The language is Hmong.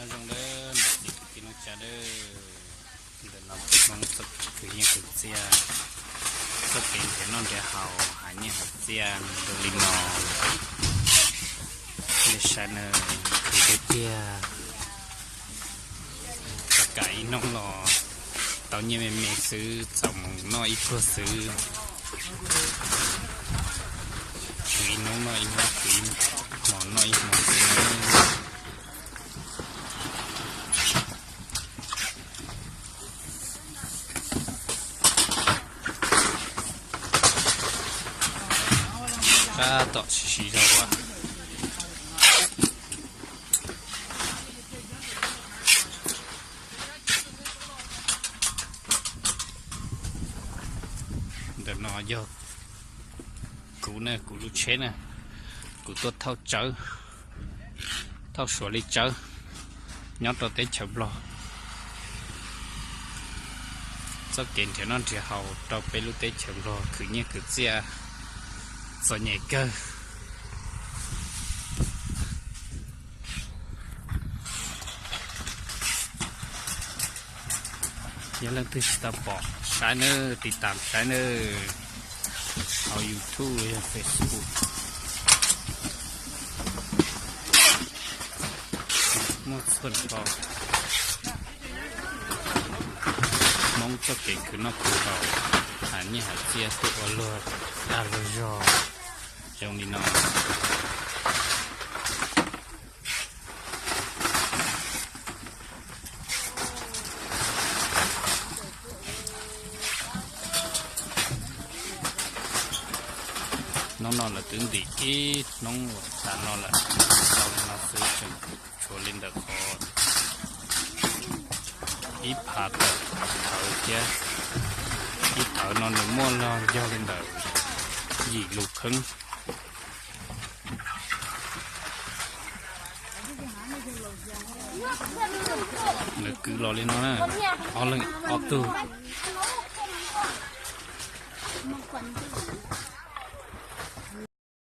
Zoo dawb, niam txiv kwv tij neej tsa dawb, ntawm no Hmoob txoj kev khwv nyiaj khwv txiaj, txoj kev nrhiav noj nrhiav haus, hais nyiaj hais txiaj zoo li no. Nej saib na, khwv tiag tiag. Txawm kam ib hnub los tau nyiaj me me xwb, txaus mus noj ib pluag xwb. Khwv ib hnub noj ib hnub, khwv ib hmo noj ib hmo xwb. Tab tom siv siv zog ua. Ntawm no yog kuv na, kuv lub tsheb na, kuv tuaj thauj tsawb, thauj Suav li tsawb nyob rau teb chaws Nplog. Txoj kev nrhiav noj nrhiav haus rau peb lub teb chaws Nplog khwv nyiaj khwv txiaj txom nyem kawg. Yog leej twg tsis tau pom saib nawb, tiv tam saib nawb, hauv YouTube los yog Facebook, muaj txhua txhua Hmoob txoj kev khwv noj khwv haus, hais nyiaj hais txiaj tuaj ua luag dag luag zog zoo li no. Hnub no lawv twb ntim ib hnub tas no lawm, tau li no xwb tseem tshuav li ntawm qhov ib phav tawm thawv thiab. Ib thawv no nws muaj los yog li ntawm yim lus kheeb. Lawv kwv los li no na, ob leeg ob tug.